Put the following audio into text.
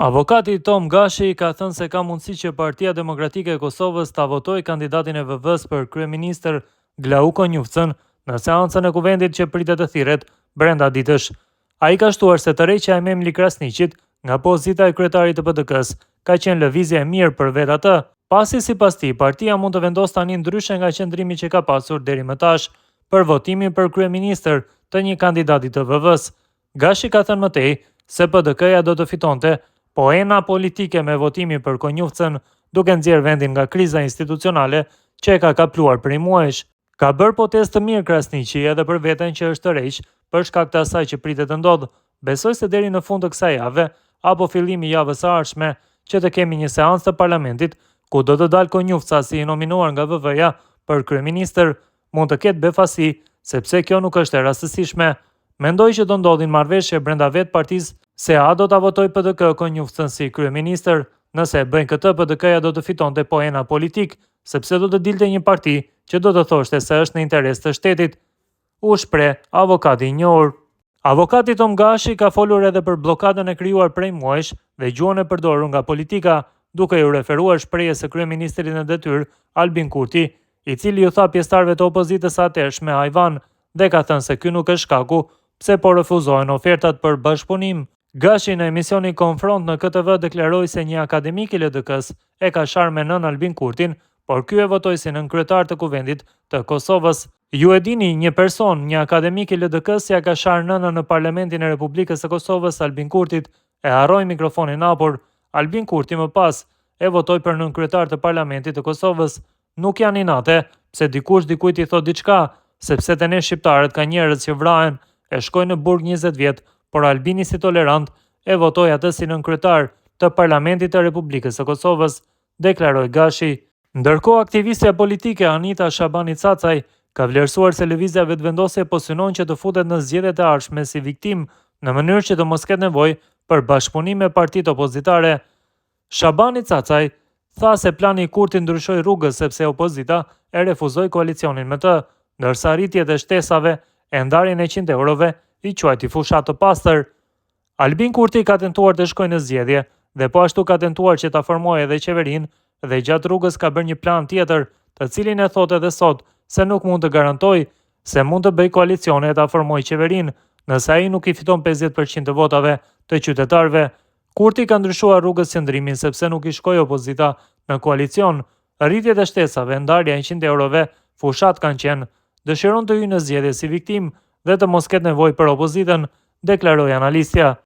Avokati Tomë Gashi ka thënë se ka mundësi që Partia Demokratike e Kosovës ta votojë kandidatin e VV-së për kryeministër Glauk Konjufcën në seancën e Kuvendit që pritet të thirret brenda ditësh. Ai ka shtuar se tërheqja e Memli Krasniqit nga pozita e kryetarit të PDK-së ka qenë lëvizje e mirë për vetë atë, pasi sipas tij partia mund të vendosë tani ndryshe nga qëndrimi që ka pasur deri më tash për votimin për kryeministër të një kandidati të VV-së. Gashi ka thënë më tej se PDK-ja do të fitonte poena politike me votimin për Konjufcën, duke nxjerrë vendin nga kriza institucionale që e ka kapluar prej muajsh. Ka bërë potez të mirë Krasniqi edhe për veten që është tërheq për shkak të asaj që pritet të ndodhë. Besoj se deri në fund të kësaj jave apo fillimi i javës së ardhshme që të kemi një seancë të parlamentit ku do të dalë Konjufca si i nominuar nga VV-ja për kryeministër, mund të ketë befasi sepse kjo nuk është e rastësishme. Mendoj që do ndodhin marrëveshje brenda vetë partisë se a do ta votojë PDK Konjufcën si kryeministër. Nëse e bëjnë këtë PDK-ja do të fitonte poena politikë, sepse do të dilte një parti që do të thoshte se është në interes të shtetit, u shpreh avokati i njohur. Avokati Tomë Gashi ka folur edhe për bllokadën e krijuar prej muajsh dhe gjuhën e përdorur nga politika, duke iu referuar shprehjes së kryeministrit në detyrë, Albin Kurti, i cili ju tha pjesëtarëve të opozitës së atëhershme hajvanë dhe ka thënë se ky nuk është shkaku pse po refuzohen ofertat për bashkëpunim. Gashi në emisionin Konfront në KTV deklaroi se një akademik i LDK-së e ka sharë me nënë Albin Kurtin, por ky e votoi si nënkryetar të Kuvendit të Kosovës. Ju e dini, një person, një akademik i LDK-së ia ka sharë nënën në Parlamentin e Republikës së Kosovës Albin Kurtit, e harroi mikrofonin hapur. Albin Kurti më pas e votoi për nënkryetar të Parlamentit të Kosovës. Nuk janë inate, pse dikush dikujt i thotë diçka, sepse te ne shqiptarët ka njerëz që vrahen e shkojnë në burg 20 vjet, por Albini si tolerant e votoi atë si nënkryetar të Parlamentit të Republikës së Kosovës, deklaroi Gashi. Ndërkohë aktivistja politike Anita Shabani Cacaj ka vlerësuar se Lëvizja Vetëvendosje po synon që të futet në zgjedhjet e ardhshme si viktimë në mënyrë që të mos ketë nevojë për bashkëpunim me partitë opozitare. Shabani Cacaj tha se plani i Kurtit ndryshoi rrugës sepse opozita e refuzoi koalicionin me të, ndërsa rritjet e shtesave e ndarjen e 100 eurove i quajti fushatë të pastër. Albin Kurti ka tentuar të shkojë në zgjedhje dhe po ashtu ka tentuar që ta formojë edhe qeverinë dhe gjatë rrugës ka bërë një plan tjetër, të cilin e thotë edhe sot se nuk mund të garantojë se mund të bëjë koalicione e ta formojë qeverinë nëse ai nuk i fiton 50% të votave të qytetarëve. Kurti ka ndryshuar rrugës qëndrimin sepse nuk i shkoi opozita në koalicion. Rritjet e shtesave, ndarja e 100 eurove, fushatë kanë qenë. Dëshiron të hyjë në zgjedhje si viktimë dhe të mos ketë nevojë për opozitën, deklaroi analistja.